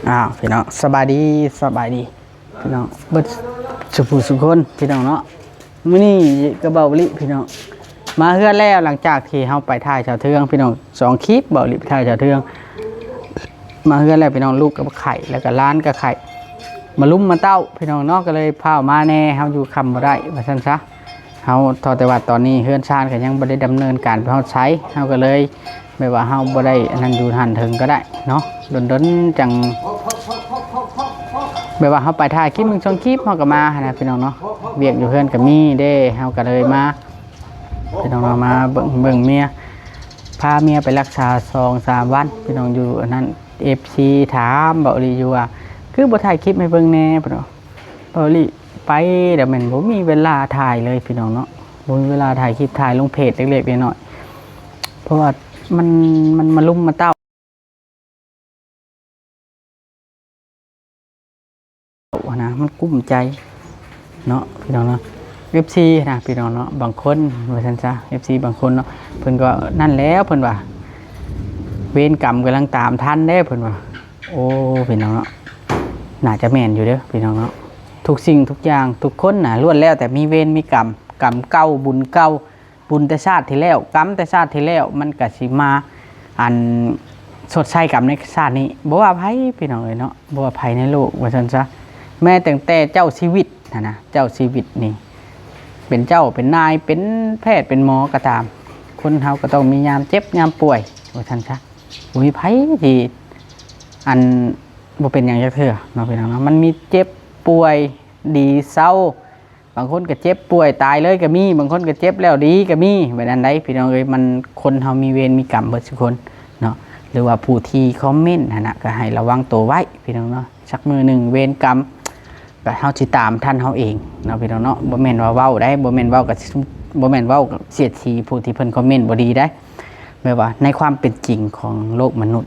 ອ້າວ ພີ່ນ້ອງ ສະບາຍດີ ສະບາຍດີພີ່ນ້ອງເບິດສູ່ຜູ້ສູ່ຄົນພີ່ນ້ອງເນາະ. ມື້ນີ້ກະເບົາລິພີ່ນ້ອງ ມາເຮືອນແລ້ວ ຫຼັງຈາກທີ່ເຮົາໄປຖ່າຍຊາວເທືອງພີ່ນ້ອງ ສອງຄລິບ ເບົາລິໄປຖ່າຍຊາວເທືອງ ມາເຮືອນແລ້ວພີ່ນ້ອງ ລູກກະໄຂ້ ແລ້ວກະຫຼານກະໄຂ້ ມາລຸມມາເຕົ້າພີ່ນ້ອງເນາະ ກະເລີຍຟ້າວມາແດ່ ເຮົາຢູ່ຄ່ຳບໍ່ໄດ້ວ່າຊັ້ນຊະ. ເຮົາ ເທົ່າແຕ່ວ່າຕອນນີ້ເຮືອນຊານກະຍັງບໍ່ໄດ້ດຳເນີນການໄປຮອດໃສ ເຮົາກະເລີຍ ແບບວ່າເຮົາບໍ່ໄດ້ອັນນັ້ນຢູ່ຫັ້ນເຖິງກະໄດ້ເນາະ ດົນໆຈັ່ງ ແບບວ່າເຮົາໄປຖ່າຍຄລິບໜຶ່ງສອງຄລິບ ເຮົາກະມາຫັ້ນນະພີ່ນ້ອງເນາະ. ວຽກຢູ່ເຮືອນກະມີເດ້ ເຮົາກະເລີຍມາພີ່ນ້ອງເນາະ ມາເບິ່ງ ເບິ່ງເມຍ ພາເມຍໄປລັກສາສອງສາມວັນພີ່ນ້ອງ ຢູ່ອັນນັ້ນ ເອັຟຊີຖາມເບົາລິຢູ່ວ່າ ຄືບໍ່ຖ່າຍຄລິບໃຫ້ເບິ່ງແດ່ ເພິ່ນວ່າ ເບົາລິໄປແລ້ວແມ່ນບໍ່ມີເວລາຖ່າຍເລີຍພີ່ນ້ອງເນາະ ບໍ່ມີເວລາຖ່າຍຄລິບ ຖ່າຍລົງເພຈເລັກໆນ້ອຍໆ ເພາະວ່າມັນ ມັນມາລຸມມາເຕົ້າຫັ້ນນະ ມັນກຸ້ມໃຈເນາະພີ່ນ້ອງເນາະ. ເອັຟຊີນະພີ່ນ້ອງເນາະ ບາງຄົນວ່າຊັ້ນຊະ ເອັຟຊີບາງຄົນເນາະ ເພິ່ນກະນັ້ນແລ້ວ ເພິ່ນວ່າ ເວນກຳກຳລັງຕາມທັນເດ້ ເພິ່ນວ່າ. ໂອ້ ພີ່ນ້ອງເນາະ ໜ້າຈະແມ່ນຢູ່ເດີພີ່ນ້ອງເນາະ ທຸກສິ່ງທຸກຢ່າງ ທຸກຄົນນະ ລ້ວນແລ້ວແຕ່ມີເວນມີກຳ ກຳເກົ່າ ບຸນເກົ່າ ບຸນແຕ່ຊາດທີ່ແລ້ວ ກຳແຕ່ຊາດທີ່ແລ້ວ ມັນກະຊິມາ ອັນ ຊົດໃຊ້ກຳໃນຊາດນີ້ ບໍ່ວ່າໃຜພີ່ນ້ອງເອີຍເນາະ ບໍ່ວ່າໃຜໃນໂລກວ່າຊັ້ນຊະ. ແມ້ຕັ້ງແຕ່ເຈົ້າຊີວິດຫັ້ນນະ ເຈົ້າຊີວິດນີ້ ເປັນເຈົ້າເປັນນາຍ ເປັນແພດເປັນໝໍກະຕາມ ຄົນເຮົາກະຕ້ອງມີຍາມເຈັບຍາມປ່ວຍວ່າຊັ້ນຊະ. ບໍ່ມີໃຜທີ່ ອັນ ບໍ່ເປັນຫຍັງຈັກເທື່ອເນາະພີ່ນ້ອງເນາະ ມັນມີເຈັບປ່ວຍ ດີເຊົາ ບາງຄົນກະເຈັບປ່ວຍຕາຍເລີຍກະມີ ບາງຄົນກະເຈັບແລ້ວດີກະມີ ແບບນັ້ນໃດ໋ພີ່ນ້ອງເອີຍ. ມັນ ຄົນເຮົາມີເວນມີກຳເບິດສູ່ຄົນເນາະ ຫຼືວ່າຜູ້ທີ່ຄອມເມັນຫັ້ນນະ ກະໃຫ້ລະວັງໂຕໄວ້ພີ່ນ້ອງເນາະ. ສັກມື້ໜຶ່ງເວນກຳກະເຮົາຊິຕາມທັນເຮົາເອງເນາະພີ່ນ້ອງເນາະ. ບໍ່ແມ່ນວ່າເວົ້າໄດ໋ ບໍ່ແມ່ນເວົ້າກະ ບໍ່ແມ່ນເວົ້າສຽດສີຜູ້ທີ່ເພິ່ນຄອມເມັນບໍ່ດີໄດ໋. ແບບວ່າໃນຄວາມເປັນຈິງຂອງໂລກມະນຸດ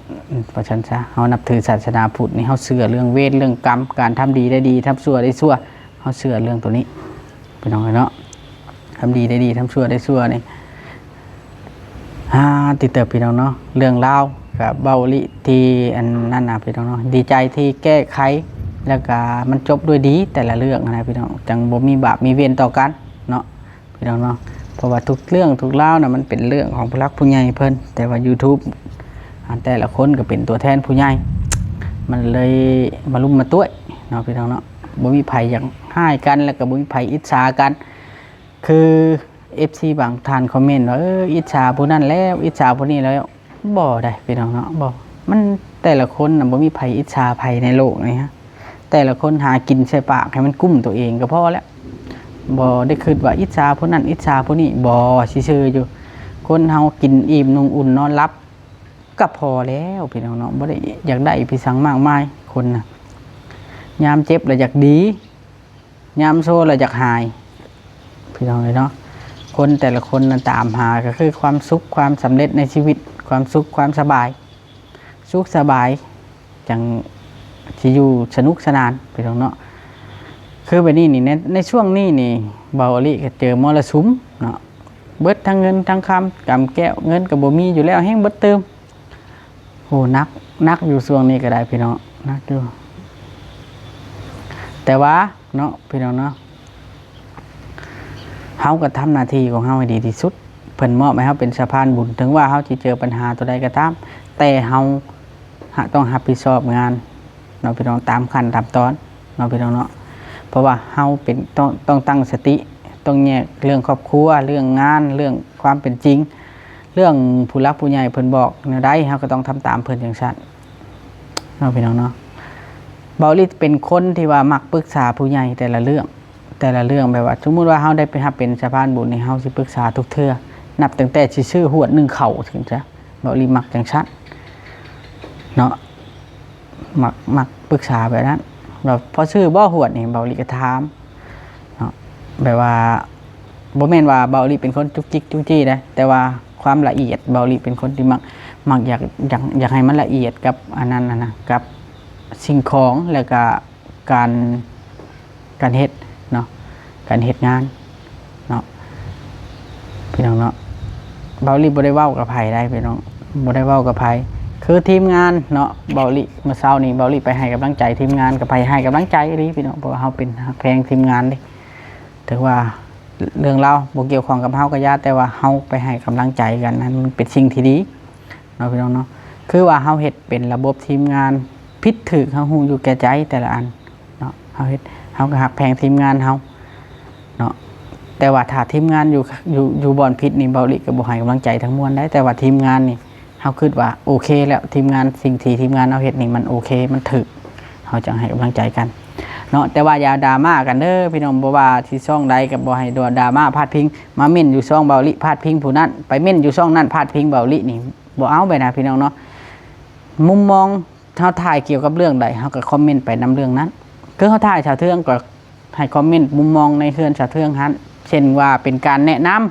ວ່າຊັ້ນຊະ ເຮົານັບຖືສາສະໜາພຸດນີ້ ເຮົາເຊື່ອເລື່ອງເວນເລື່ອງກຳ ການທຳດີໄດ້ດີ ທຳຊົ່ວໄດ້ຊົ່ວ ເຮົາເຊື່ອເລື່ອງໂຕນີ້ພີ່ນ້ອງເອີຍເນາະ. ທຳດີໄດ້ດີ ທຳຊົ່ວໄດ້ຊົ່ວນີ້ ອາ ຕິເຕີບພີ່ນ້ອງເນາະ. ເລື່ອງລາວກະເບົາລິທີ່ອັນນັ້ນນະພີ່ນ້ອງເນາະ ດີໃຈທີ່ແກ້ໄຂ ແລ້ວກະມັນຈົບດ້ວຍດີແຕ່ລະເລື່ອງຫັ້ນນະພີ່ນ້ອງ ຈັ່ງບໍ່ມີບາບມີເວນຕໍ່ກັນເນາະ ພີ່ນ້ອງເນາະ. ເພາະວ່າທຸກເລື່ອງທຸກລາວນະ ມັນເປັນເລື່ອງຂອງຜູ້ຫຼັກຜູ້ໃຫຍ່ເພິ່ນ ແຕ່ວ່າຢູທູບ ອາ ແຕ່ລະຄົນກະເປັນຕົວແທນຜູ້ໃຫຍ່ ມັນເລີຍມາລຸມມາຕ້ວຍເນາະ ພີ່ນ້ອງເນາະ. ບໍ່ມີໃຜຢາກຮ້າຍກັນ ແລ້ວກະບໍ່ມີໃຜອິດສາກັນ ຄື ເອັຟຊີບາງທ່ານຄອມເມັນວ່າ ເອີ ອິດສາຜູ້ນັ້ນແລ້ວ ອິດສາຜູ້ນີ້ແລ້ວ ບໍ່ໄດ໋ພີ່ນ້ອງເນາະ ບໍ່. ມັນ ແຕ່ລະຄົນນະ ບໍ່ມີໃຜອິດສາໃຜໃນໂລກນີ້ ແຕ່ລະຄົນຫາກິນໃສ່ປາກໃຫ້ມັນກຸ້ມໂຕເອງກະພໍແລ້ວ ບໍ່ໄດ້ຄຶດວ່າອິດສາຜູ້ນັ້ນອິດສາຜູ້ນີ້ ບໍ່ ຊື່ໆຢູ່. ຄົນເຮົາກິນອີ່ມນຸ່ງອຸ່ນນອນຫຼັບກະພໍແລ້ວພີ່ນ້ອງເນາະ ບໍ່ໄດ້ຢາກໄດ້ພິສັງມາກມາຍ. ຄົນນະ ຍາມເຈັບລະຢາກດີ ຍາມໂຊລະຢາກຫາຍ ພີ່ນ້ອງເອີຍເນາະ. ຄົນແຕ່ລະຄົນນະຕາມຫາກະຄືຄວາມສຸກຄວາມສຳເລັດໃນຊີວິດ ຄວາມສຸກຄວາມສະບາຍ ສຸກສະບາຍ ຈັ່ງຊິຢູ່ສະໜຸກສະໜານພີ່ນ້ອງເນາະ. ຄືແບບນີ້ນີ້ ໃນ ໃນຊ່ວງນີ້ນີ້ ເບົາອາລີກະເຈີມໍລະສຸມເນາະ ເບິດທັງເງິນທັງຄຳ ກຳແກ້ວ ເງິນກະບໍ່ມີຢູ່ແລ້ວ ແຮ່ງເບິດຕື່ມ. ໂຫ ໜັກ ໜັກຢູ່ຊ່ວງນີ້ກະໄດ້ພີ່ນ້ອງ ໜັກຢູ່ ແຕ່ວ່າເນາະ ພີ່ນ້ອງເນາະ ເຮົາກະທຳໜ້າທີ່ຂອງເຮົາໃຫ້ດີທີ່ສຸດ. ເພິ່ນມອບໃຫ້ເຮົາເປັນສະພານບຸນ ເຖິງວ່າເຮົາຊິເຈີປັນຫາໂຕໃດກະຕາມ ແຕ່ເຮົາ ຫາກຕ້ອງຮັບຜິດຊອບງານເນາະພີ່ນ້ອງ ຕາມຂັ້ນຕາມຕອນເນາະພີ່ນ້ອງເນາະ. ເພາະວ່າເຮົາເປັນ ຕ້ອງ ຕ້ອງຕັ້ງສະຕິ ຕ້ອງແຍກເລື່ອງຄອບຄົວ ເລື່ອງງານ ເລື່ອງຄວາມເປັນຈິງ ເລື່ອງຜູ້ຫຼັກຜູ້ໃຫຍ່ເພິ່ນບອກແນວໃດ ເຮົາກະຕ້ອງທຳຕາມເພິ່ນຈັ່ງຊັ້ນເນາະພີ່ນ້ອງເນາະ. ເບົາອີ່ຫຼີເປັນຄົນທີ່ວ່າມັກປຶກສາຜູ້ໃຫຍ່ແຕ່ລະເລື່ອງ ແຕ່ລະເລື່ອງ ແບບວ່າສົມມຸດວ່າເຮົາໄດ້ໄປຮັບເປັນສະພານບຸນນີ້ ເຮົາຊິປຶກສາທຸກເທື່ອ ນັບຕັ້ງແຕ່ຊິຊື້ຮວດໜຶ້ງເຂົ້າຊີ້ນະ ເບົາອີ່ຫຼີມັກຈັ່ງຊັ້ນເນາະ. ມັກ ມັກປຶກສາແບບນັ້ນ ແບບພໍຊື້ບໍ່ຮວດນີ້ ເບົາອີ່ຫຼີກະຖາມເນາະ. ແບບວ່າບໍ່ແມ່ນວ່າເບົາອີ່ຫຼີເປັນຄົນຈຸກຈິກຈຸກຈິກເດ້ ແຕ່ວ່າຄວາມລະອຽດ ເບົາອີ່ຫຼີເປັນຄົນທີ່ມັກ ມັກຢາກ ຢາກ ຢາກໃຫ້ມັນລະອຽດກັບອັນນັ້ນຫັ້ນນະ ກັບສິ່ງຂອງ ແລ້ວກະ ການ ການເຮັດເນາະ ການເຮັດງານເນາະ ພີ່ນ້ອງເນາະ. ເບົາອີ່ຫຼີບໍ່ໄດ້ເວົ້າກັບໃຜໄດ໋ພີ່ນ້ອງ ບໍ່ໄດ້ເວົ້າກັບໃຜ ຄືທີມງານເນາະ ເບົາລິ ມື້ເຊົ້ານີ້ເບົາລິໄປໃຫ້ກຳລັງໃຈທີມງານ ກໍໄປໃຫ້ກຳລັງໃຈອີ່ຫຼີພີ່ນ້ອງ ເພາະວ່າເຮົາເປັນຮັກແພງທີມງານເດ້. ເຖິງວ່າເລື່ອງລາວບໍ່ກ່ຽວຂ້ອງກັບເຮົາກໍຢ່າ ແຕ່ວ່າເຮົາໄປໃຫ້ກຳລັງໃຈກັນ ນັ້ນມັນເປັນສິ່ງທີ່ດີເນາະ ພີ່ນ້ອງເນາະ. ຄືວ່າເຮົາເຮັດເປັນລະບົບທີມງານ ຜິດຖືກເຮົາຮູ້ຢູ່ແກ່ໃຈແຕ່ລະອັນເນາະ ເຮົາເຮັດ ເຮົາກໍຮັກແພງທີມງານເຮົາເນາະ. ແຕ່ວ່າຖ້າທີມງານຢູ່ ຢູ່ ຢູ່ບ່ອນຜິດນີ້ ເບົາລິກໍບໍ່ໃຫ້ກຳລັງໃຈທັງມວນໄດ໋ ແຕ່ວ່າທີມງານນີ້ ເຮົາຄິດວ່າໂອເຄແລ້ວ ທີມງານ ສິ່ງທີ່ທີມງານເຮົາເຮັດນີ້ມັນໂອເຄ ມັນຖືກ ເຮົາຈັ່ງໃຫ້ກຳລັງໃຈກັນເນາະ. ແຕ່ວ່າຢ່າດຣາມາກັນເດີພີ່ນ້ອງ ບໍ່ວ່າຊິຊ່ອງໃດກໍບໍ່ໃຫ້ດຣາມາພາດພິງ ມາເມັ້ນຢູ່ຊ່ອງເບົາລິ ພາດພິງຜູ້ນັ້ນ ໄປເມັ້ນຢູ່ຊ່ອງນັ້ນ ພາດພິງເບົາລິນີ້ ບໍ່ເອົາໄປນະພີ່ນ້ອງເນາະ. ມຸມມອງເຮົາຖ່າຍກ່ຽວກັບເລື່ອງໃດ ເຮົາກໍຄອມເມັນໄປນຳເລື່ອງນັ້ນ. ຄືເຮົາຖ່າຍສາວເທືອງກໍ ໃຫ້ຄອມເມັນມຸມມອງໃນເຮືອນສາວເທືອງຫັ້ນ ເຊັ່ນວ່າເປັນການແນະນຳ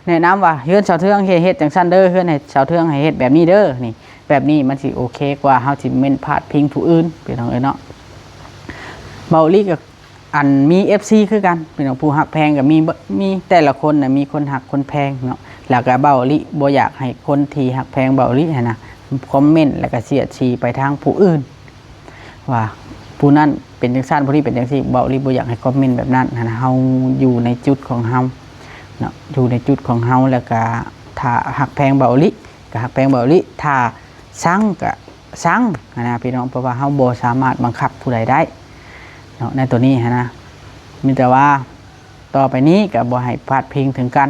ແນະນຳວ່າເຮືອນສາວເທືອງເຮັດ ເຮັດຈັ່ງຊັ້ນເດີ ເຮືອນໃຫ້ສາວເທືອງໃຫ້ເຮັດແບບນີ້ເດີ ນີ້ ແບບນີ້ມັນຊິໂອເຄກວ່າເຮົາຊິເມັ້ນພາດພິງຜູ້ອື່ນ ພີ່ນ້ອງເອີຍເນາະ. ເບົາລີກໍ ອັນ ມີເອັຟຊີຄືກັນ ພີ່ນ້ອງ ຜູ້ຮັກແພງກໍມີ ມີແຕ່ລະຄົນນະ ມີຄົນຮັກຄົນແພງເນາະ ແລ້ວກໍເບົາລີບໍ່ຢາກໃຫ້ຄົນທີ່ຮັກແພງເບົາລີຫັ້ນນະ ຄອມເມັນ ແລ້ວກໍສຽດສີໄປທາງຜູ້ອື່ນ ວ່າຜູ້ນັ້ນເປັນຈັ່ງຊັ້ນ ຜູ້ນີ້ເປັນຈັ່ງຊີ້ ເບົາລີບໍ່ຢາກໃຫ້ຄອມເມັນແບບນັ້ນຫັ້ນນະ. ເຮົາຢູ່ໃນຈຸດຂອງເຮົາເນາະ ຢູ່ໃນຈຸດຂອງເຮົາ ແລ້ວກະຖ້າຮັກແພງເບົາລີກະຮັກແພງເບົາລີ ຖ້າຊັງກະຊັງຫັ້ນນະພີ່ນ້ອງ ເພາະວ່າເຮົາບໍ່ສາມາດບັງຄັບຜູ້ໃດໄດ້ເນາະ ໃນໂຕນີ້ຫັ້ນນະ. ມີແຕ່ວ່າຕໍ່ໄປນີ້ກະບໍ່ໃຫ້ພາດພິງເຖິງກັນ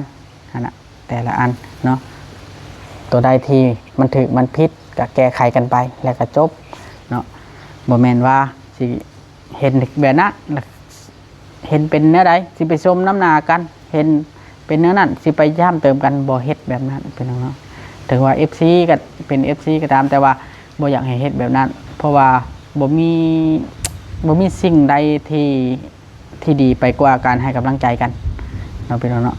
ຫັ້ນນະ. ແຕ່ລະອັນເນາະ ໂຕໃດທີ່ມັນຖືກມັນຜິດກໍແກ້ໄຂກັນໄປ ແລ້ວກໍຈົບເນາະ. ບໍ່ແມ່ນວ່າຊິເຫັນແບບນັ້ນ ເຫັນເປັນແນວໃດຊິໄປຊົມນຳໜ້າກັນ ເຫັນເປັນແນວນັ້ນຊິໄປຢ້ຳເຕີມກັນ ບໍ່ເຮັດແບບນັ້ນ ພີ່ນ້ອງເນາະ. ເຖິງວ່າເອັຟຊີກໍເປັນເອັຟຊີກໍຕາມ ແຕ່ວ່າບໍ່ຢາກໃຫ້ເຮັດແບບນັ້ນ ເພາະວ່າບໍ່ມີ ບໍ່ມີສິ່ງໃດທີ່ ທີ່ດີໄປກວ່າການໃຫ້ກຳລັງໃຈກັນເນາະ ພີ່ນ້ອງເນາະ.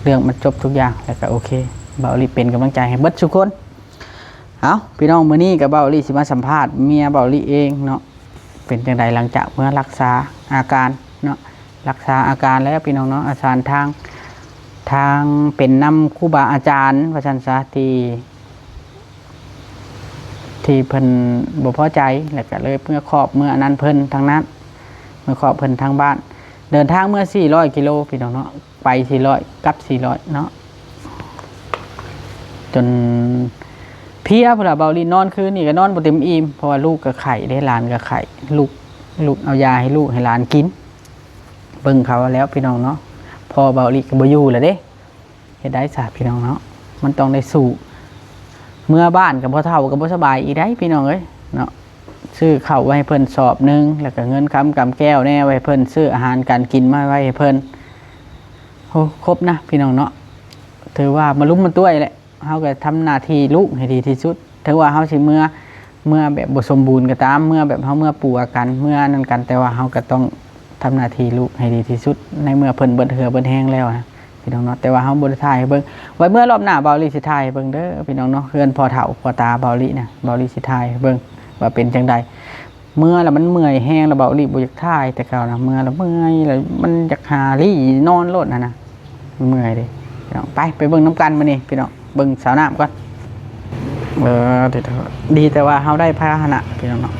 ເລື່ອງມັນຈົບທຸກຢ່າງ ແລ້ວກໍໂອເຄ ເບົາລີເປັນກຳລັງໃຈໃຫ້ເບິດສູ່ຄົນ. ເອົ້າ ພີ່ນ້ອງ ມື້ນີ້ກໍເບົາລີຊິມາສຳພາດເມຍເບົາລີເອງເນາະ ເປັນຈັ່ງໃດຫຼັງຈາກເມືອຮັກສາອາການເນາະ ຮັກສາອາການແລ້ວ ພີ່ນ້ອງເນາະ. ອາການທາງ ທາງເປັນນຳຄູບາອາຈານວ່າຊັ້ນຊະ ທີ່ ທີ່ເພິ່ນບໍ່ພໍໃຈ ແລ້ວກໍເລີຍເມືອຄອບເມືອອັນນັ້ນເພິ່ນທາງນັ້ນ ເມືອຄອບເພິ່ນທາງບ້ານ. ເດີນທາງເມືອສີ່ຮ້ອຍກິໂລ ພີ່ນ້ອງເນາະ ໄປສີ່ຮ້ອຍ ກັບສີ່ຮ້ອຍເນາະ ຈົນເພຍພຸ້ນລະ ເບົາລີນອນຄືນນີ້ກໍນອນບໍ່ເຕັມອີ່ມ ເພາະວ່າລູກກໍໄຂ້ເດ້ ຫຼານກໍໄຂ້ ລູກ ລູກເອົາຢາໃຫ້ລູກໃຫ້ຫຼານກິນ ເບິ່ງເຂົາແລ້ວ ພີ່ນ້ອງເນາະ. ພໍ່ເບົາລີກໍບໍ່ຢູ່ແລ້ວເດ້ ເຮັດໄດ້ຊະພີ່ນ້ອງເນາະ ມັນຕ້ອງໄດ້ສູ້. ເມືອບ້ານກັບພໍ່ເຖົ້າກໍບໍ່ສະບາຍອີກໄດ໋ ພີ່ນ້ອງເອີຍເນາະ. ຊື້ເຂົ້າໄວ້ໃຫ້ເພິ່ນສອບໜຶ່ງ ແລ້ວກໍເງິນຄຳກຳແກ້ວແດ່ ໄວ້ໃຫ້ເພິ່ນ ຊື້ອາຫານການກິນມາໄວ້ໃຫ້ເພິ່ນ. ໂອ້ ຄົບນະພີ່ນ້ອງເນາະ ຖືວ່າມາລຸມມາຕ້ວຍແຫຼະ. ເຮົາກໍທຳໜ້າທີ່ລູກໃຫ້ດີທີ່ສຸດ ເຖິງວ່າເຮົາຊິເມືອ ເມືອແບບບໍ່ສົມບູນກໍຕາມ ເມືອແບບເຮົາເມືອປູອາກັນ ເມືອນັ້ນກັນ ແຕ່ວ່າເຮົາກໍຕ້ອງ ທຳໜ້າທີ່ລູກໃຫ້ດີທີ່ສຸດ ໃນເມື່ອເພິ່ນເບິດເຫື່ອເບິດແຮງແລ້ວນະ ພີ່ນ້ອງເນາະ. ແຕ່ວ່າເຮົາບໍ່ໄດ້ຖ່າຍໃຫ້ເບິ່ງ ໄວ້ເມື່ອລອບໜ້າເບົາລີຊິຖ່າຍໃຫ້ເບິ່ງເດີ ພີ່ນ້ອງເນາະ. ເຮືອນພໍ່ເຖົ້າພໍ່ຕາເບົາລີນະ ເບົາລີຊິຖ່າຍໃຫ້ເບິ່ງວ່າເປັນຈັ່ງໃດ. ເມື່ອລະມັນເມື່ອຍແຮງລະ ເບົາລີບໍ່ຢາກຖ່າຍແຕ່ເກົ່ານະ ເມື່ອລະເມື່ອຍລະ ມັນຢາກຫາລີນອນໂລດຫັ້ນນະ ເມື່ອຍເດ້ ພີ່ນ້ອງ. ໄປ ໄປເບິ່ງນຳກັນມື້ນີ້ ພີ່ນ້ອງ. ເບິ່ງສາວນ້ຳກ່ອນ. ເອີ ດີແຕ່ວ່າເຮົາໄດ້ພາຫະນະ ພີ່ນ້ອງເນາະ.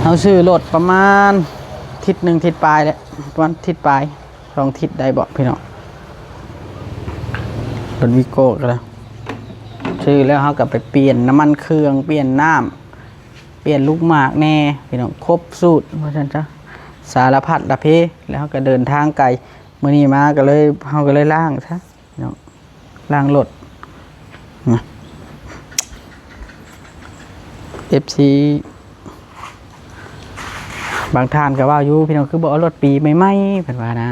ເຮົາຊື້ລົດປະມານທິດໜຶ່ງທິດປາຍແຫຼະ ປະມານທິດປາຍ ສອງທິດໄດ້ເບາະ ພີ່ນ້ອງ. ລົດວີໂກ້ກໍໄດ້ ຊື້ແລ້ວເຮົາກໍໄປປ່ຽນນ້ຳມັນເຄື່ອງ ປ່ຽນນ້ຳ ປ່ຽນລູກໝາກແດ່ ພີ່ນ້ອງ. ຄົບສູດວ່າຊັ້ນຊະ ສາລະພັດລະເພ ແລ້ວເຮົາກໍເດີນທາງໄກ. ມື້ນີ້ມາກໍເລີຍ ເຮົາກໍເລີຍລ້າງຊະ ພີ່ນ້ອງ ລ້າງລົດນະ. ເອັຟຊີບາງທ່ານກໍເວົ້າຢູ່ ພີ່ນ້ອງ ຄືບໍ່ເອົາລົດປີໃໝ່ໆ ເພິ່ນວ່ານະ.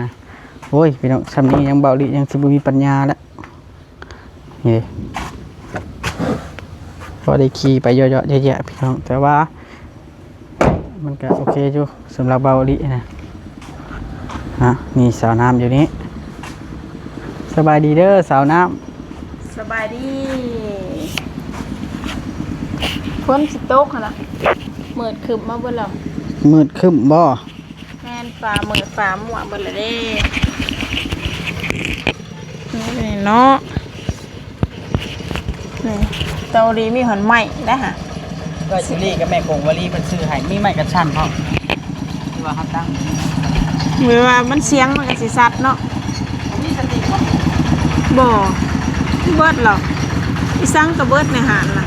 ໂອ້ຍ ພີ່ນ້ອງ ຊ່ຳນີ້ຍັງ ເບົາລີຍັງຊິບໍ່ມີປັນຍາລະ ນີ້ ພໍໄດ້ຂີ່ໄປເຍາະໆແຍະໆ ພີ່ນ້ອງ ແຕ່ວ່າ ມັນກະໂອເຄຢູ່ ສຳລັບເບົາອີ່ຫຼີນະ. ອ່ະ ມີສາວນ້ຳຢູ່ນີ້. ສະບາຍດີເດີສາວນ້ຳ. ສະບາຍດີ. ຝົນຊິຕົກຫັ້ນລະ ມືດຄຶ້ມມາເບິດແລ້ວ. ມືດຄຶ້ມບໍ່? ແມ່ນ ຟ້າມືດຟ້າມົ້ວເບິດແລ້ວເດ້ ນີ້ເນາະ. ນີ້ ຕ ເກົາຫຼີມີຮອດໄມ້ໄດ໋ຫະ ເອື້ອຍສຸລີກັບແມ່ກົງວາລີເພິ່ນຊື້ໃຫ້ ມີໄມ້ກັນສັ່ນພ້ອມ ຄືວ່າເຮົາຕັ້ງ ແບບວ່າມັນສຽງມັນກໍຊິຊັດເນາະ ມີສະຕິບໍ່? ບໍ່ ເບິດແລ້ວ ອີສັງກໍເບິດໃນຮ້ານນະ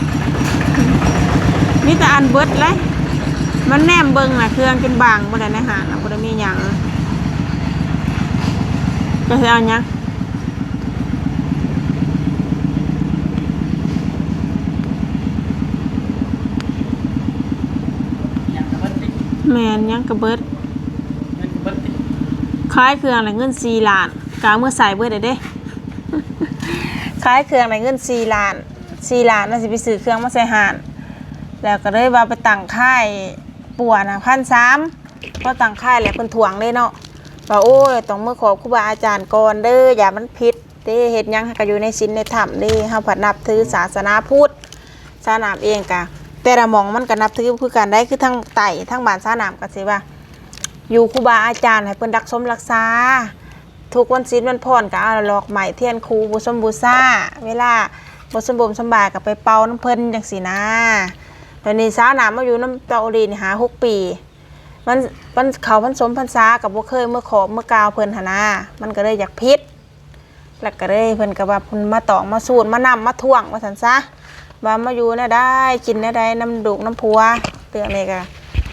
ມີແຕ່ອັນເບິດເລີຍ ມັນແນມເບິ່ງນະ ເຄື່ອງຈົນບາງ ບໍ່ໄດ້ໃນຮ້ານນະ ບໍ່ໄດ້ມີຫຍັງ ກໍຊິເອົາຫຍັງ? ຫຍັງກະເບິດຕິ ແມ່ນ ຫຍັງກະເບິດ ເງິນກະເບິດຕິ ຂາຍເຄື່ອງໄດ້ເງິນສີ່ລ້ານ ກະເອົາເມືອໃຊ້ເບິດແລ້ວເດ້ ຂາຍເຄື່ອງໄດ້ເງິນສີ່ລ້ານ ສີ່ລ້ານ ວ່າຊິໄປຊື້ເຄື່ອງມາໃສ່ຮ້ານ ແລ້ວກະເລີຍວ່າໄປຕັ້ງຂາຍປົວນະພັນສາມ ພໍຕັ້ງຂາຍແລ້ວເພິ່ນທ້ວງເດ້ເນາະ ວ່າ ໂອ້ຍ ຕ້ອງເມືອຂອບຄູບາອາຈານກ່ອນເດີ ຢ້ານມັນຜິດເດ້ ເຮັດຫຍັງເຮົາກໍຢູ່ໃນສິນໃນທຳເດ້ ເຮົາພັດນັບຖືສາສະໜາພຸດ ສາວນ້ຳເອງກະ ແຕ່ລະໝ່ອງມັນກະນັບຖືຄືກັນໄດ໋ ຄືທາງໃຕ້ ທາງບ້ານສາວນ້ຳກະຊິວ່າ ຢູ່ຄູບາອາຈານໃຫ້ເພິ່ນຮັກສົມຮັກສາ ທຸກວັນສິນວັນພອນກະເອົາດອກໄມ້ທຽນຄູບູຊົມບູຊາ ເວລາບໍ່ສະບົມສະບາຍກະໄປເປົ່ານຳເພິ່ນຈັ່ງຊີ້ນະ ແລ້ວນີ້ສາວນ້ຳມາຢູ່ນຳເຕົາລີນີ້ຫ້າຫົກປີ ມັນ ມັນເຂົ້າພັນສົມພັນສາກໍບໍ່ເຄີຍເມືອຂອບເມືອກ່າວເພິ່ນຫັ້ນນະ ມັນກໍເລີຍຢາກຜິດ ແລ້ວກໍເລີຍ ເພິ່ນກໍວ່າເພິ່ນມາຕ້ອງມາສູນມານຳມາທ້ວງວ່າຊັ້ນຊະ ວ່າມາຢູ່ແນວໃດ ກິນແນວໃດນຳລູກນຳຜົວ ເລື່ອງນີ້ກໍ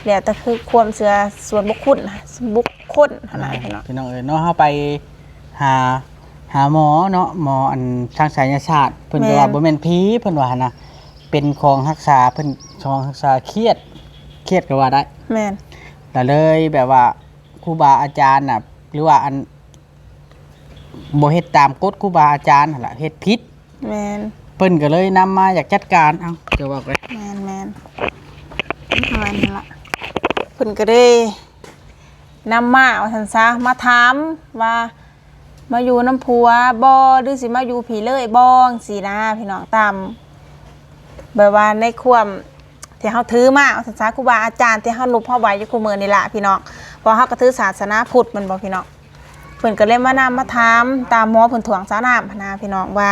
ແລ້ວແຕ່ຄືຄວາມເຊື່ອສ່ວນບຸກຄຸນ ບຸກຄົນຫັ້ນນະ ອ່າ ພີ່ນ້ອງ ພີ່ນ້ອງເອີຍເນາະ ເຮົາໄປຫາ ຫາໝໍເນາະ ໝໍອັນທາງໄສຍະສາດ ເພິ່ນກໍວ່າ ແມ່ນ ບໍ່ແມ່ນຜີ ເພິ່ນວ່າຫັ້ນນະ ເປັນຂອງຮັກສາ ເພິ່ນ ຂອງຮັກສາຄຽດ ຄຽດກໍວ່າໄດ້ ແມ່ນ ລະເລີຍແບບວ່າຄູບາອາຈານນະ ຫຼືວ່າອັນ ບໍ່ເຮັດຕາມກົດຄູບາອາຈານຫັ້ນລະ ເຮັດຜິດ ແມ່ນ ເພິ່ນກໍເລີຍນຳມາຢາກຈັດການ ເອົ້າ ຈະເວົ້າໄປ ແມ່ນໆ ປະມານນັ້ນລະ ເພິ່ນກໍເລີຍນຳມາວ່າຊັ້ນຊະ ມາຖາມວ່າ ມາຢູ່ນຳຜົວບໍ່ ຫຼືຊິມາຢູ່ພີ້ເລີຍບໍ່ ຈັ່ງຊີ້ນະພີ່ນ້ອງ ຕາມແບບວ່າໃນຄວາມທີ່ເຮົາຖືມາວ່າຊັ້ນຊະ ຄູບາອາຈານທີ່ເຮົານົບເຮົາໄຫວ້ຢູ່ຄູ່ມື້ນີ້ລະພີ່ນ້ອງ ເພາະເຮົາກໍຖືສາສະໜາພຸດແມ່ນບໍ່ພີ່ນ້ອງ ເພິ່ນກໍເລີຍມານຳມາຖາມຕາມໝໍເພິ່ນທ້ວງສາວນ້ຳຫັ້ນນະພີ່ນ້ອງ ວ່າ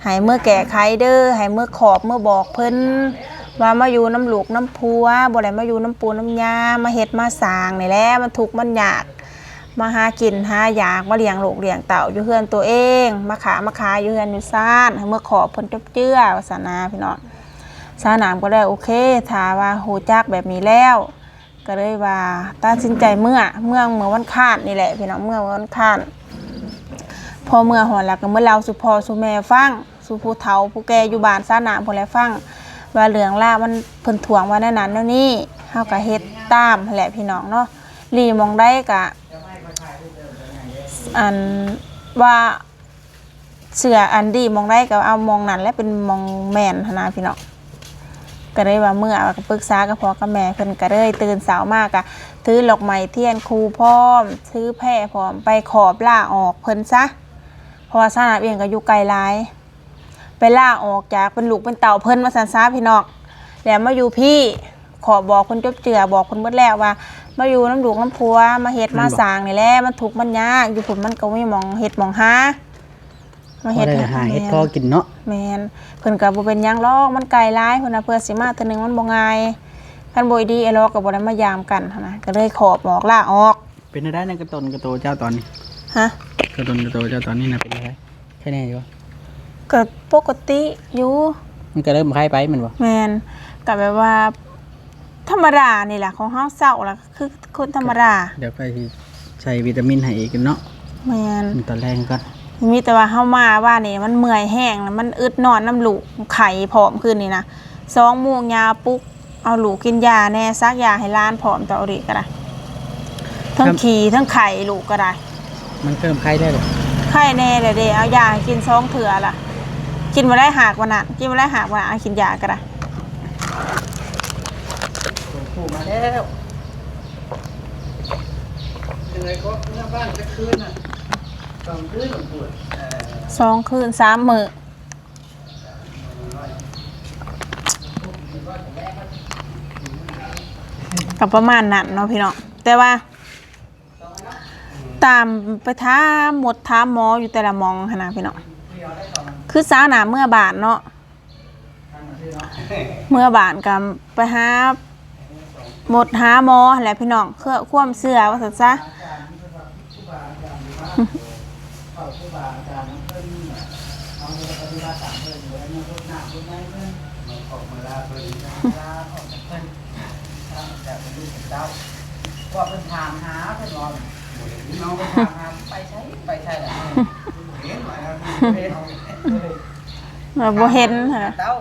ໃຫ້ເມືອແກ້ໄຂເດີ ໃຫ້ເມືອຂອບເມືອບອກເພິ່ນ ວ່າມາຢູ່ນຳລູກນຳຜົວ ບໍ່ໄດ້ມາຢູ່ນຳປູ່ນຳຍ່າ ມາເຮັດມາສ້າງນີ້ແຫຼະ ມັນທຸກມັນຍາກ ມາຫາກິນຫາຢາກ ມາລ້ຽງລູກລ້ຽງເຕົ້າຢູ່ເຮືອນໂຕເອງ ມາຄ້າມາຂາຍຢູ່ເຮືອນຢູ່ຊານ ໃຫ້ເມືອຂອບເພິ່ນຈົບເຈືອວ່າຊັ້ນນະພີ່ນ້ອງ ສາວນ້ຳກໍເລີຍໂອເຄ ຖ້າວ່າຮູ້ຈັກແບບນີ້ແລ້ວ ກໍເລີຍວ່າຕັດສິນໃຈເມືອ ເມືອ ເມືອວັນຄານນີ້ແຫຼະພີ່ນ້ອງ ເມືອວັນຄານ ພໍເມືອຮອດແລ້ວກໍມາເລົ່າສູ່ພໍ່ສູ່ແມ່ຟັງ ສູ່ຜູ້ເຖົ້າຜູ້ແກ່ຢູ່ບ້ານສາວນ້ຳພຸ້ນແຫຼະຟັງ ວ່າເລື່ອງລາວມັນ ເພິ່ນທ້ວງວ່າແນວນັ້ນແນວນີ້ ເຮົາກໍເຮັດຕາມຫັ້ນແຫຼະພີ່ນ້ອງເນາະ ຫຼີ່ໝ່ອງໃດກໍ ອັນວ່າເຊື່ອ ອັນດີໝ່ອງໃດກໍເອົາໝ່ອງນັ້ນແຫຼະເປັນໝ່ອງແມ່ນຫັ້ນນະພີ່ນ້ອງ ກໍເລີຍວ່າເມືອ ກໍປຶກສາກັບພໍ່ກັບແມ່ ເພິ່ນກໍເລີຍຕື່ນເຊົ້າມາກໍຖືດອກໄມ້ທຽນຄູ່ພ້ອມ ຖືແພພ້ອມ ໄປຂອບລາອອກເພິ່ນຊະ ເພາະວ່າສາວນ້ຳເອງກໍຢູ່ໄກຫຼາຍ ໄປລາອອກຈາກເປັນລູກເປັນເຕົ້າເພິ່ນວ່າຊັ້ນຊະພີ່ນ້ອງ ແລ້ວມາຢູ່ພີ້ ຂໍບອກເພິ່ນຈົບເຈືອ ບອກເພິ່ນເບິດແລ້ວວ່າ ມາຢູ່ນຳລູກນຳຜົວ ມາເຮັດມາສ້າງນີ້ແຫຼະ ມັນທຸກມັນຍາກ ຢູ່ພຸ້ນມັນກໍມີໝ່ອງເຮັດໝ່ອງຫາ ມາເຮັດ ພໍໄດ້ຫາເຫັດພໍກິນເນາະ ແມ່ນ ເພິ່ນກໍບໍ່ເປັນຫຍັງດອກ ມັນໄກຫຼາຍ ເພິ່ນວ່າ ເພື່ອຊິມາເທື່ອໜຶ່ງມັນບໍ່ງ່າຍ ຄັນບໍ່ດີ ອ້າຍລໍກໍບໍ່ໄດ້ມາຢາມກັນຫັ້ນນະ ກໍເລີຍຂອບອອກ ລາອອກ ເປັນແນວໃດນະ ກະຕົນກະໂຕເຈົ້າຕອນນີ້? ຮະ? ກະຕົນກະໂຕເຈົ້າຕອນນີ້ນະ ເປັນແນວໃດ? ໄຄແນ່ຢູ່ບໍ່? ກໍປົກກະຕິຢູ່ ມັນກໍເລີ່ມໄຄໄປແມ່ນບໍ່? ແມ່ນ ກໍແບບວ່າທຳມະດານີ້ແຫຼະ ຂອງເຮົາເຊົາລະຄືຄົນທຳມະດາ ດຽວຂ້ອຍຊິໃສ່ວິຕາມິນໃຫ້ອີກເນາະ ແມ່ນ ຕອນແລງກ່ອນ ມີແຕ່ວ່າເຮົາມາວານນີ້ມັນເມື່ອຍແຮງ ມັນອຶດນອນນຳລູກ ໄຂ້ພ້ອມຄືນນີ້ນະ ສອງໂມງຍາປຸກ ເອົາລູກກິນຢາແດ່ ສັກຢາໃຫ້ຫຼານພ້ອມ ຕອນນີ້ກໍໄດ້ ທັງຂີ້ທັງໄຂ້ລູກກໍໄດ້ ມັນເລີ່ມໄຄແລ້ວເດ ໄຄແນ່ແລ້ວເດ ເອົາຢາໃຫ້ກິນສອງເທື່ອລະ ກິນບໍ່ໄດ້ຫາກວ່ານັ້ນ ກິນບໍ່ໄດ້ຫາກວ່າ ເອົາກິນຢາກໍໄດ້ ໂອ້ ມາແລ້ວ ເມື່ອຍກໍເມື່ອບ້ານຈັກຄືນນະ ສອງຄືນ ສອງຄືນ ສາມມື້ ກໍປະມານນັ້ນເນາະພີ່ນ້ອງ ແຕ່ວ່າຕາມໄປຖາມໝົດຖາມໝໍຢູ່ແຕ່ລະໝ່ອງຫັ້ນນະພີ່ນ້ອງ ຄືສາວນ້ຳເມືອບ້ານເນາະ ເມືອບ້ານກໍໄປຫາໝົດຫາໝໍຫັ້ນແຫຼະພີ່ນ້ອງ ເພື່ອຄວາມເຊື່ອວ່າຊັ້ນຊະ. ເຂົາຄູບາອາຈານເພິ່ນ ເຮົາຈະໄດ້ປະຕິບັດຕາມເພິ່ນ ບໍ່ໄດ້ມາລົດນ້ຳລົດໃນເພິ່ນ ມາຂໍມາລາເພິ່ນ ມາລາອອກຈາກເພິ່ນ ຕາມຈາກເປັນລູກເປັນເຕົ້າ ເພາະວ່າເພິ່ນຖາມຫາ ເພິ່ນວ່າ ບໍ່ເຫັນເນາະ ເພິ່ນຖາມຫາ ໄປໃສ ໄປໃສລະ ບໍ່ເຫັນວ່າ ເອີ ບໍ່ເຫັນຫັ້ນນະ ເຕົ້າ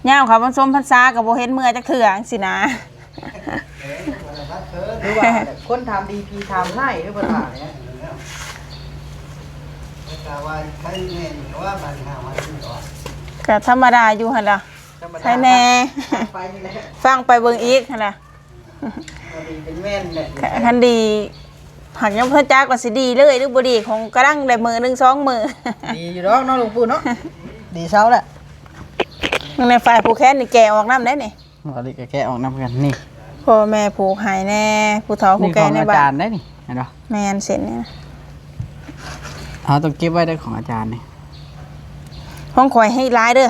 ຍາມເຂົ້າມາຊົມພັນສາກໍບໍ່ເຫັນເມືອຈັກເທື່ອຈັ່ງຊີ້ນະ. ຫຼືວ່າຄົນຖາມດີຜີຖາມຮ້າຍຄືເພິ່ນວ່າແຫຼະ ກໍວ່າໃຜແມ່ນກໍວ່າບັນຫາວ່າ ກໍທຳມະດາຢູ່ຫັ້ນລະ ທຳມະດາ ໃຜແນ່ ຟັງໄປນີ້ແຫຼະ ຟັງໄປເບິ່ງອີກຫັ້ນລະ ບໍ່ດີເປັນແມ່ນແຫຼະ ຄັນດີ ຫາກຍັງບໍ່ທັນຈັກວ່າຊິດີເລີຍ ຫຼືບໍ່ດີ ຄົງກຳລັງໄດ້ມື້ໜຶ່ງສອງມື້ ດີຢູ່ດອກເນາະ ຫຼວງປູ່ເນາະ ດີເຊົາແຫຼະ ເບິ່ງໃນຝ່າຍຜູກແຂນນີ້ແກະອອກນຳໄດ້ນີ້. ບໍ່ລີກໍແກະອອກນຳກັນນີ້ ພໍ່ແມ່ຜູກໃຫ້ແດ່ ຜູ້ເຖົ້າຜູ້ແກ່ໃນບ້ານ ນີ້ຂອງອາຈານໄດ໋ນີ້ ເຫັນບໍ່? ແມ່ນ ເສັ້ນນີ້ນະ ເຮົາຕ້ອງເກັບໄວ້ເດີ ຂອງອາຈານນີ້ ຂອງຂ້ອຍໃຫ້ຫຼາຍເດີ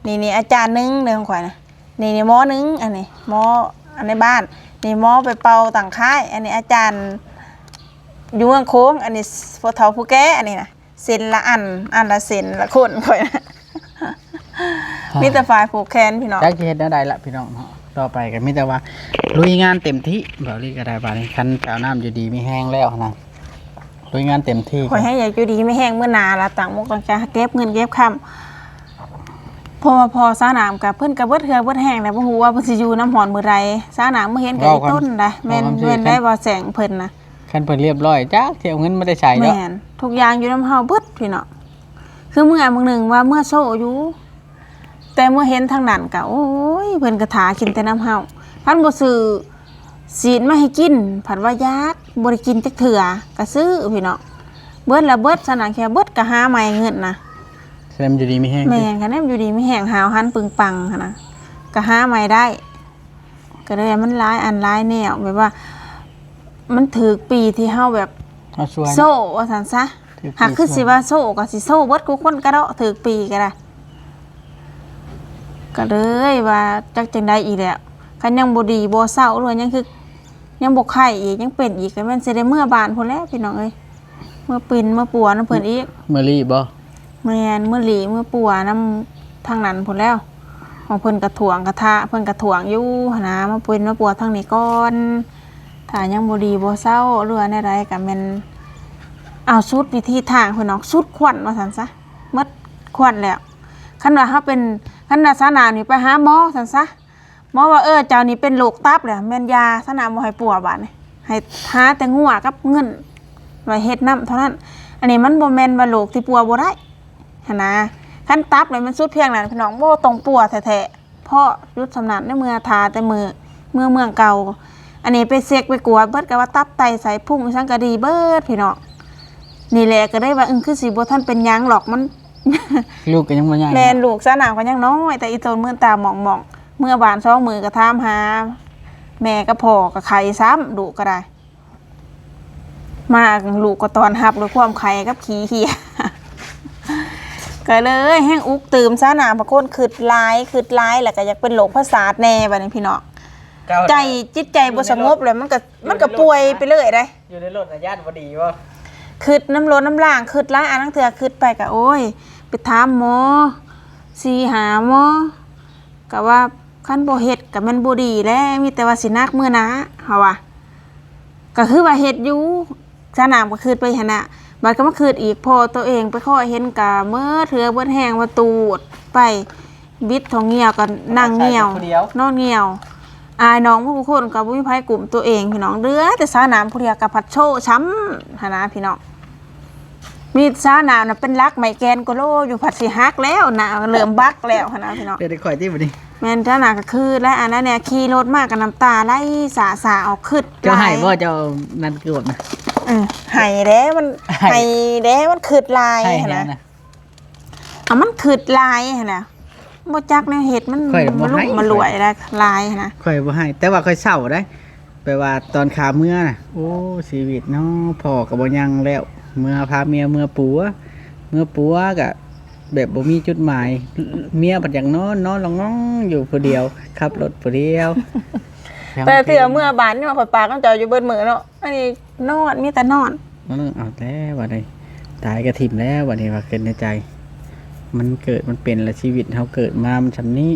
ນີ້ ນີ້ອາຈານໜຶ່ງເດີ ຂອງຂ້ອຍນະ ນີ້ ນີ້ໝໍໜຶ່ງ ອັນນີ້ໝໍອັນໃນບ້ານ ນີ້ໝໍໄປເປົ່າຕັ້ງຄ້າຍ ອັນນີ້ອາຈານຢູ່ເມືອງໂຂງ ອັນນີ້ຜູ້ເຖົ້າຜູ້ແກ່ ອັນນີ້ນະ ເສັ້ນລະອັນ ອັນລະເສັ້ນລະຄົນ ຂ້ອຍນະ ມີແຕ່ຝ່າຍຜູກແຂນພີ່ນ້ອງ ຈັກຊິເຮັດແນວໃດລະພີ່ນ້ອງເນາະ ຕໍ່ໄປກໍມີແຕ່ວ່າລຸຍງານເຕັມທີ່ ເບົາລີກໍໄດ້ບາດນີ້ ຄັນສາວນ້ຳຢູ່ດີມີແຮງແລ້ວນະ ລຸຍງານເຕັມທີ່ ຂ້ອຍແຮງຢາກຢູ່ດີມີແຮງ ມື້ໜ້າລະຕັ້ງອົກຕັ້ງໃຈເກັບເງິນເກັບຄຳ ເພາະວ່າພໍ່ສາວນ້ຳກໍເພິ່ນກໍເບິດເຫື່ອເບິດແຮງແລ້ວ ບໍ່ຮູ້ວ່າເພິ່ນຊິຢູ່ນຳຮອດມື້ໃດ ສາວນ້ຳມາເຫັນກໍອີ່ຕົນໄດ໋ ແມ່ນ ແມ່ນໄດ໋ ວ່າແສງເພິ່ນນະ ຄັນເພິ່ນລຽບຮ້ອຍ ຈັກຊິເອົາເງິນມາແຕ່ໃສເນາະ ແມ່ນ ທຸກຢ່າງຢູ່ນຳເຮົາເບິດພີ່ນ້ອງ ຄືເມື່ອມື້ໜຶ່ງວ່າເມືອໂຊຢູ່ ແຕ່ເມື່ອເຫັນທາງນັ້ນກໍ ໂອ້ຍ ເພິ່ນກໍຖ້າກິນແຕ່ນຳເຮົາ ຄັນບໍ່ຊື້ຊີ້ນມາໃຫ້ກິນ ພັດວ່າຢາກ ບໍ່ໄດ້ກິນຈັກເທື່ອ ກໍຊື້ພີ່ນ້ອງ ເບິດລະເບິດ ສາວນ້ຳແຄ່ເບິດກໍຫາໃໝ່ເງິນນະ ສະແນມຢູ່ດີມີແຮງ ແມ່ນ ສະແນມຢູ່ດີມີແຮງ ຫາວຫັນປຶງປັງຫັ້ນນະ ກໍຫາໃໝ່ໄດ້ ກໍເລີຍມັນຫຼາຍອັນຫຼາຍແນວ ແບບວ່າມັນຖືກປີທີ່ເຮົາແບບ ເຮົາຊວຍ ໂຊວ່າຊັ້ນຊະ ຖືກປີ ຫາກຄືຊິວ່າໂຊກໍຊິໂຊເບິດຄູ່ຄົນກະເດາະ ຖືກປີກໍໄດ້ ກໍເລີຍວ່າຈັກຈັ່ງໃດອີກແລ້ວ ຄັນຍັງບໍ່ດີບໍ່ເຊົາ ຫຼືວ່າຍັງຄືຍັງບໍ່ໄຂ້ອີກ ຍັງເປັນອີກ ກໍແມ່ນຊິໄດ້ເມືອບ້ານພຸ້ນແຫຼະພີ່ນ້ອງເອີຍ. ເມືອປິ່ນເມືອປົວນຳເພິ່ນອີກ ເມືອລີ້ບໍ່? ແມ່ນ ເມືອລີ້ເມືອປົວນຳທາງນັ້ນພຸ້ນແລ້ວ ຂອງເພິ່ນກະຖ້ວງກະທະ ເພິ່ນກະຖ້ວງຢູ່ຫັ້ນນະ ມາປິ່ນມາປົວທາງນີ້ກ່ອນ ຖ້າຍັງບໍ່ດີບໍ່ເຊົາ ຫຼືວ່າແນວໃດກະແມ່ນ ເອົາສຸດວິທີທາງເພິ່ນອອກ ສຸດຄວັນວ່າຊັ້ນຊະ ໝົດຄວັນແລ້ວ ຄັນວ່າເຮົາເປັນ ຄັນວ່າສາວໜາວນີ້ໄປຫາໝໍຊັ້ນຊະ ໝໍວ່າ ເອີ ເຈົ້ານີ້ເປັນໂລກຕັບແຫຼະ ແມ່ນຢາຊະນະ ບໍ່ໃຫ້ປົວບາດນີ້ ໃຫ້ຫາແຕ່ງົວກັບເງິນໄວ້ເຮັດນຳເທົ່ານັ້ນ. ອັນນີ້ມັນບໍ່ແມ່ນວ່າໂລກທີ່ປົວບໍ່ໄດ້ຫັ້ນນະ ຄັນຕັບແລ້ວມັນສຸດພຽງນັ້ນ ພີ່ນ້ອງ ບໍ່ຕ້ອງປົວແທ້ໆ ເພາະຢຸດສ່ຳນັ້ນ ໃນເມື່ອຖ້າແຕ່ມື້ ເມື່ອເມືອງເກົ່າ. ອັນນີ້ໄປເຊັກໄປກວດເບິດ ກໍວ່າຕັບໄຕໄສ້ພຸງອີ່ຫຍັງກໍດີເບິດ ພີ່ນ້ອງ. ນີ້ແຫຼະ ກໍໄດ້ວ່າ ອື ຄືຊິບໍ່ທັນເປັນຫຍັງດອກ ມັນ ລູກກໍຍັງບໍ່ໃຫຍ່ ແມ່ນ ເນາະ ລູກສາວນາງກໍຍັງນ້ອຍ ແຕ່ອີ່ຕົນມືນຕາໝອງໆ ເມື່ອວານສອງມື້ກໍຖາມຫາແມ່ກັບພໍ່ ກໍໄຂ້ຊ້ຳ ລູກກໍໄດ້ ມາລູກກໍຕ້ອນຮັບດ້ວຍຄວາມໄຂ້ກັບຂີ້ເຫ່ຍ ກໍເລີຍແຮ່ງອຸກຕື່ມ ສາວນາງບາງຄົນຄິດຫຼາຍ ຄິດຫຼາຍ ແລ້ວກໍຢາກເປັນໂລກປະສາດແດ່ ບັດນີ້ພີ່ນ້ອງ ເຈົ້າ ໃຈ ແຫຼະ ຈິດໃຈບໍ່ສະຫງົບ ແລ້ວມັນກໍ ມັນກໍປ່ວຍໄປເລີຍເດ້. ຢູ່ໃນລົດນະ ຢ້ານບໍ່ດີບໍ່? ຄິດນຳລົດນຳລາງ ຄິດຫຼາຍອັນ ລາງເທື່ອຄິດໄປກໍ ໂອ້ຍ ໄປຖາມໝໍ ສີ່ຫ້າໝໍ ກໍວ່າຄັນບໍ່ເຮັດກໍແມ່ນບໍ່ດີແຫຼະ ມີແຕ່ວ່າຊິໜັກມື້ໜ້າ ເຮົາວ່າ ກໍຄືວ່າເຮັດຢູ່ ສາວນາງກໍຄິດໄປຫັ້ນນະ ບັດກໍມາຄິດອີກ ພໍໂຕເອງໄປຄໍ້ເຫັນກໍເໝິດເຫື່ອເໝິດແຮງ ວ່າຕູດໄປ ບິດທ້ອງງຽວກໍນັ່ງງຽວ ນອນງຽວ ອາຍນ້ອງໝົດທຸກຄົນ ກໍບໍ່ມີໃຜກຸ້ມຕົວເອງ ພີ່ນ້ອງ ເຫຼືອແຕ່ສາວນ້ຳຜູ້ດຽວກໍພັດໂຊຊ້ຳຫັ້ນນະ ພີ່ນ້ອງ. ມີສາວນ້ຳນະເປັນຫຼັກໄມ້ແກ່ນກະໂລຢູ່ ພັດຊິຫັກແລ້ວ ໜ້າເລີ່ມບັກແລ້ວຫັ້ນນະ ພີ່ນ້ອງ. ເຫຼືອແຕ່ຂ້ອຍຕິບັດນີ້ ແມ່ນ ສາວນ້ຳກໍຄື ແລະ ອັນນັ້ນແຫຼະ ຂີ່ລົດມາກໍນ້ຳຕາໄຫຼສາໆ ອອກ ຄຶດຫຼາຍ. ເຈົ້າໄຫ້ບໍ່? ເຈົ້ານັ້ນກວດນະ. ເອີ ໄຫ້ແດ່ ມັນ ໄຫ້ ໄຫ້ແດ່ ມັນຄຶດຫຼາຍຫັ້ນນະ. ອ່າ ມັນຄຶດຫຼາຍຫັ້ນນະ ບໍ່ຈັກແນວເຮັດ ມັນ ຂ້ອຍບໍ່ ມາລຸມມາລວຍຫຼາຍຫັ້ນນະ. ຂ້ອຍບໍ່ໄຫ້ ແຕ່ວ່າຂ້ອຍເສົ້າໄດ໋ ແບບວ່າຕອນຂາເມືອນະ ໂອ້ ຊີວິດເນາະ ພໍ່ກໍບໍ່ຍັງແລ້ວ ເມືອພາເມຍເມືອປົວ ເມືອປົວກໍ ແບບບໍ່ມີຈຸດໝາຍ ເມຍພັດຢາກນອນ ນອນລະງ່ອງຢູ່ຜູ້ດຽວ ຂັບລົດຜູ້ດຽວ ແຕ່ເທື່ອເມືອບ້ານນີ້ມາ ຂ້ອຍປາກນຳເຈົ້າຢູ່ເບິດມື້ເນາະ ອັນນີ້ນອນ ມີແຕ່ນອນ. ເອີ ເອົາແລ້ວບັດນີ້ ຕາຍກະຖິ້ມແລ້ວບັດນີ້ ວ່າຄິດໃນໃຈ ມັນເກີດມັນເປັນລະ ຊີວິດເຮົາເກີດມາມັນຊ່ຳນີ້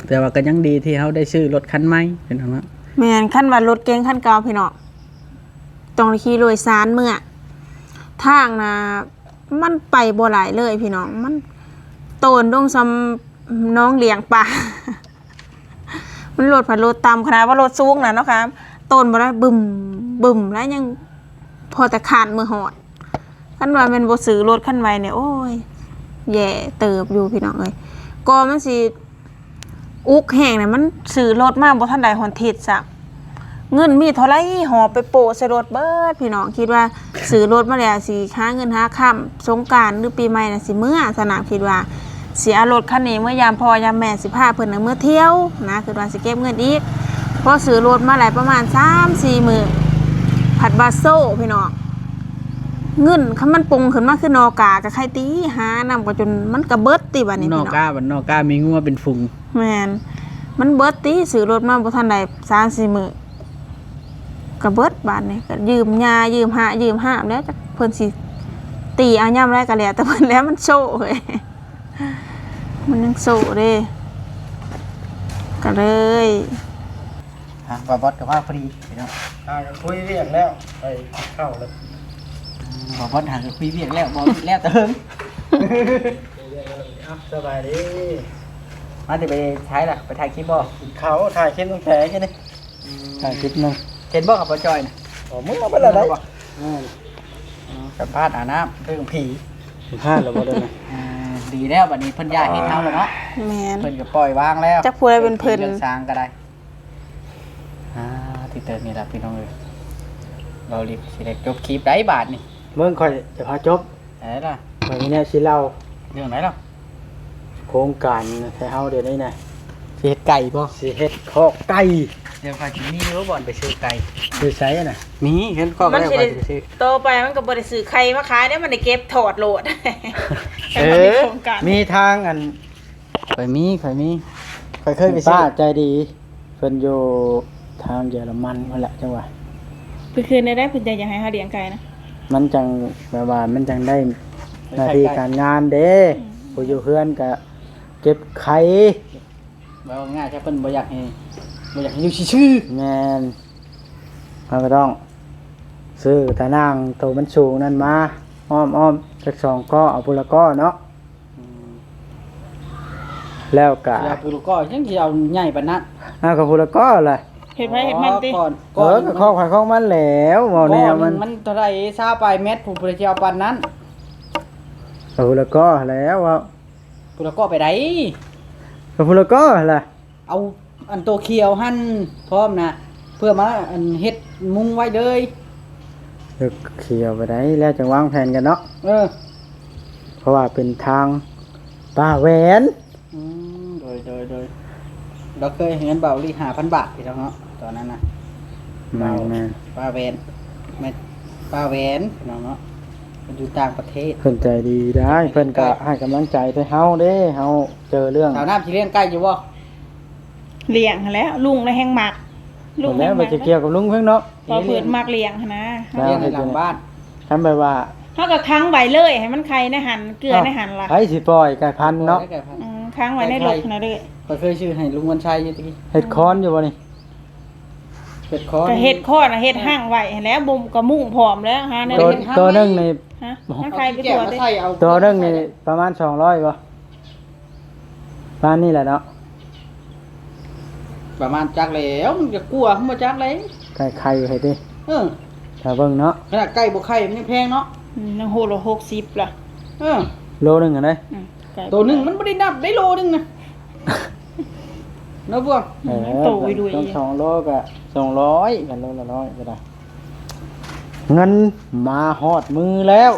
ແຕ່ວ່າກໍຍັງດີທີ່ເຮົາໄດ້ຊື້ລົດຄັນໃໝ່ ພີ່ນ້ອງເນາະ. ແມ່ນ ຄັນວ່າລົດເກັງຄັນເກົ່າ ພີ່ນ້ອງ ຕ້ອງໄດ້ຂີ່ໂດຍສານເມືອ ທາງນະ ມັນໄປບໍ່ໄດ້ເລີຍພີ່ນ້ອງ ມັນໂຕນລົງສ່ຳໜອງລ້ຽງປາ ມັນລົດພັດລົດຕ່ຳ ຂະໜາດວ່າລົດສູງນະເນາະຄ່ະ ໂຕນບໍ່ໄດ້ບຶ້ມບຶ້ມ ແລ້ວຍັງພໍແຕ່ຄານເມືອຮອດ. ຄັນວ່າແມ່ນບໍ່ຊື້ລົດຄັນໃໝ່ນີ້ ໂອ້ຍ ແຍ່ເຕີບຢູ່ພີ່ນ້ອງເອີຍ ກໍມັນຊິ ອຸກແຮງນະ ມັນຊື້ລົດມາບໍ່ທັນໄດ້ຮອດທິດຊ້ຳ ເງິນມີເທົ່າໃດຫອບໄປໂປະໃສ່ລົດເບິດພີ່ນ້ອງ ຄິດວ່າຊື້ລົດມາແລ້ວຊິຫາເງິນຫາຄຳ ສົງການຫຼືປີໃໝ່ນະຊິເມືອຊັ້ນນະ ຄິດວ່າຊິເອົາລົດຄັນນີ້ເມືອຢາມພໍ່ຢາມແມ່ ຊິພາເພິ່ນນະເມືອທ່ຽວນະ ຄິດວ່າຊິເກັບເງິນອີກ ພໍຊື້ລົດມາໄດ້ປະມານສາມສີ່ມື້ ພັດວ່າໂຊະພີ່ນ້ອງ ເງິນຄັນມັນປົງຂຶ້ນມາຄືໜໍ່ກ້າກະໄຄຕິ ຫານຳກໍຈົນມັນກະເບິດຕິບາດນີ້ ໜໍ່ກ້າ ພີ່ນ້ອງ ບັດໜໍ່ກ້າມີງົວເປັນຝູງ. ແມ່ນ ມັນເບິດຕິ ຊື້ລົດມາບໍ່ທັນໄດ້ສາມສີ່ມື້ ກະເບິດບາດນີ້ ກະຢືມຍ່າ ຢືມຫາ ຢືມຫາມແລ້ວ ຈັກເພິ່ນຊິຕີເອົາຍາມໃດກະແລ້ວແຕ່ເພິ່ນແລ້ວ ມັນໂຊະເວີຍ ມັນຍັງໂຊະເດ້ ກະເລີຍ ອ່ະ ບ່າວບອດກໍມາພໍດີພີ່ນ້ອງ ຫາກໍຄຸຍວຽກແລ້ວ ໄປກິນເຂົ້າແລ້ວ ອືມ ບ່າວບອດຫາກໍຄຸຍວຽກແລ້ວ ບໍ່ແລ້ວແຕ່ເຫິງ ເອົ້າ ສະບາຍດີ ມາແຕ່ໄປໃສລະ ໄປຖ່າຍຄລິບບໍ່? ກິນເຂົ້າ ຖ່າຍຄລິບຕັ້ງແຕ່ນີ້ ອືມ ຖ່າຍຄລິບໜຶ່ງ ເຫັນບໍ່ກັບບໍ່ຈ່ອຍນະ? ອໍ ມຶງເອົາໄປແລ້ວໄດ໋ ອືມ ສຳພາດອາບນ້ຳເລື່ອງຜີ ສຳພາດແລ້ວບໍ່ໄດ້ນະ? ອ່າ ດີແລ້ວ ບັດນີ້ເພິ່ນຢ່າເຮັດເຮົາແລ້ວເນາະ ແມ່ນ ເພິ່ນກໍປ່ອຍວາງແລ້ວ ຈັກຜູ້ໃດເປັນເພິ່ນ ເລື່ອງຊາງກໍໄດ້. ອ່າ ທີ່ເຕີມນີ້ລະພີ່ນ້ອງເອີຍ ເວົ້າລິບຊິໄດ້ຈົບຄລິບໄດ໋ບາດນີ້ ເບິ່ງຂ້ອຍຈະພາຈົບ ໄດ້ລະ ຂ້ອຍມີແນວຊິເລົ່າ ເລື່ອງໃດລະ? ໂຄງການໄທເຮົາດຽວນີ້ນະ ຊິເຮັດໄກ່ບໍ່? ຊິເຮັດຄອກໄກ່ ດຽວຂ້ອຍຊິມີຢູ່ບ່ອນໄປຊື້ໄກ່ ຢູ່ໃສນະ? ມີ ເຫັນຄອກແລ້ວຂ້ອຍຊິໄປຊື້ ຕໍ່ໄປມັນກໍບໍ່ໄດ້ຊື້ໄຂ່ມາຂາຍແລ້ວ ມັນໄດ້ເກັບທອດໂລດ ເອີ ໂຄງການ ມີທາງອັນ ຂ້ອຍມີ ຂ້ອຍມີ ຂ້ອຍເຄີຍໄປຊື້ ປ້າໃຈດີ ເພິ່ນຢູ່ທາງເຢຍລະມັນພຸ້ນແຫຼະ ຈັ່ງວ່າ ຄື ຄືແນວໃດເພິ່ນຈັ່ງຢາກໃຫ້ເຮົາລ້ຽງໄກ່ນະ? ມັນຈັ່ງແບບວ່າ ມັນຈັ່ງໄດ້ໜ້າທີ່ການງານເດ້ ອືມ ຜູ້ຢູ່ເຮືອນກະເກັບໄຂ່ ເວົ້າງ່າຍໆ ເພິ່ນບໍ່ຢາກໃຫ້ ບໍ່ຢາກໃຫ້ຢູ່ຊື່ໆ ແມ່ນ ເຮົາກໍຕ້ອງຊື້ຕາໜ່າງໂຕມັນສູງນັ້ນມາ ອ້ອມໆ ຈັກສອງກໍ ເອົາຜູ້ລະກໍເນາະ. ອືມ ແລ້ວກະ ຊິເອົາຜູ້ລະກໍ ຍັງຊິເອົາໃຫຍ່ປານນັ້ນ ເອົາກໍຜູ້ລະກໍລະ ເຮັດໃຜເຮັດມັນຕິ ກ່ອນ ເອີ ກໍຂອງໃຜຂອງມັນແຫຼ້ວ ເວົ້າແນວມັນ ມັນເທົ່າໃດ ຊາວປາຍແມັດ ຜູ້ໃດຊິເອົາປານນັ້ນ ກໍຜູ້ລະກໍແຫຼ້ວ ເວົ້າ ຜູ້ລະກໍໄປໃດ ກໍຜູ້ລະກໍລະ. ເອົາອັນໂຕຂຽວຫັ້ນພ້ອມນະ ເພື່ອມາອັນເຮັດມຸງໄວ້ເລີຍ ເອີ ຂຽວໄປໄດ້ ແລ້ວຈັ່ງວາງແຜນກັນເນາະ ເອີ ເພາະວ່າເປັນທາງປ້າແຫວນ ອືມ ໂດຍ ໂດຍ ໂດຍ ລາວເຄີຍໃຫ້ເງິນບ່າວລີຫ້າພັນບາດພີ່ນ້ອງເນາະ ຕອນນັ້ນນະ ແມ່ນໆ ປ້າແຫວນ ແມ່ນ ປ້າແຫວນພີ່ນ້ອງເນາະ ເພິ່ນຢູ່ຕ່າງປະເທດ ເພິ່ນໃຈດີໄດ໋ ເພິ່ນກໍໃຫ້ກຳລັງໃຈແຕ່ເຮົາເດ້ ເຮົາເຈີເລື່ອງ ສາວນ້ຳຊິລ້ຽງໄກ່ຢູ່ບໍ່? ລ້ຽງຫັ້ນແຫຼ້ວ ລຸງລະແຮ່ງມັກ ລຸງແຮ່ງມັກ ແລ້ວໄປກ່ຽວກັບລຸງເພິ່ນເນາະ ເພາະເພິ່ນມັກລ້ຽງຫັ້ນນະ ລ້ຽງໃນຫຼັງບ້ານ ຄັນແບບວ່າ ເຮົາກໍຂັງໄວ້ເລີຍ ໃຫ້ມັນໄຂ່ໃນຫັ້ນ ເກືອໃນຫັ້ນລະ ໃຜຊິປ່ອຍໄກ່ພັນເນາະ ອືມ ຂັງໄວ້ໃນລົດຫັ້ນນະເດີ ຂ້ອຍເຄີຍຊື້ໃຫ້ລຸງວັນໄຊຢູ່ຕະກີ້ ເຫັດຄອນຢູ່ບໍ່ນີ້? ເຫັດຄອນ ກໍເຫັດຄອນນະ ເຮັດຮັງໄວ້ຫັ້ນແຫຼະ ບໍ່ ກໍມຸງພ້ອມແລ້ວ ຫາແນວ ໂຕ ໂຕໜຶ່ງນີ້ ຮະ ມັນໄຂ່ໄປທົ່ວເດ້ ໂຕໜຶ່ງນີ້ປະມານສອງຮ້ອຍບໍ່? ປານນີ້ແຫຼະເນາະ ປະມານ ຈັກແລ້ວ ມັນກໍກົວ ບໍ່ຈັກເລີຍ ໄກ່ໄຂ່ໃຫ້ຕິ ເອີ ຖ້າເບິ່ງເນາະ ຂະໜາດໄກ່ບໍ່ໄຂ່ມັນຍັງແພງເນາະ ອືມ ຍັງໂຫລະຫົກສິບລະ ເອີ ໂລໜຶ່ງຫັ້ນເດ້ ອືມ ໂຕໜຶ່ງມັນບໍ່ໄດ້ນັບໄດ້ໂລໜຶ່ງນະ ເນາະພວກ ເອີ ໂຕອີ່ດຸຍ ສອງໂລກໍສອງຮ້ອຍ ກັນໂລລະຮ້ອຍກໍໄດ້ ເງິນມາຮອດມືແລ້ວ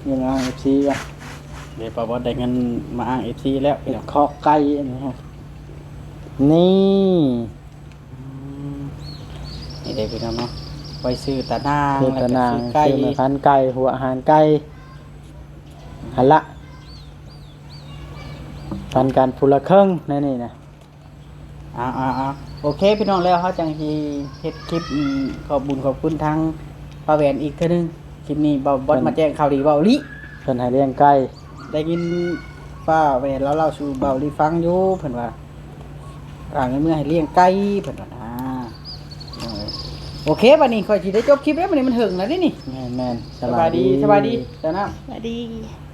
ເງິນມາອ້າງເອັຟຊີກ່ອນ ເດ ປາບອດໄດ້ເງິນມາອ້າງເອັຟຊີແລ້ວ ເຮັດຄອກໄກ່ອັນນີ້ ນີ້ ອືມ ນີ້ເດ້ພີ່ນ້ອງເນາະ ໄປຊື້ຕາໜ່າງ ຊື້ຕາໜ່າງ ແລ້ວກໍຊື້ໄກ່ ຊື້ແມ່ພັນໄກ່ ຫົວອາຫານໄກ່ ຫັ້ນລະ ປັນກັນຜູ້ລະເຄິ່ງໃນນີ້ນະ. ອ່າໆໆ ໂອເຄພີ່ນ້ອງ ແລ້ວເຮົາຈັ່ງຊິເຮັດຄລິບ ອືມ ຂອບບຸນຂອບຄຸນທາງປ້າແຫວນອີກເທື່ອໜຶ່ງ. ຄລິບນີ້ບ່າວບອດມາແຈ້ງຂ່າວດີເວົ້າອີ່ຫຼີ ເພິ່ນໃຫ້ລ້ຽງໄກ່. ໄດ້ຍິນປ້າແຫວນລາວເລົ່າສູ່ບ່າວອີ່ຫຼີຟັງຢູ່ ເພິ່ນວ່າ ຝາກເງິນເມືອໃຫ້ລ້ຽງໄກ່ ເພິ່ນວ່ານະ. ໂອເຄ ບັດນີ້ຂ້ອຍຊິໄດ້ຈົບຄລິບແລ້ວ ບັດນີ້ມັນເຫິງແລ້ວເດ້ນີ້. ແມ່ນໆ ສະບາຍດີ ສະບາຍດີ ສະບາຍດີ ສະບາຍດີ ສະບາຍດີ.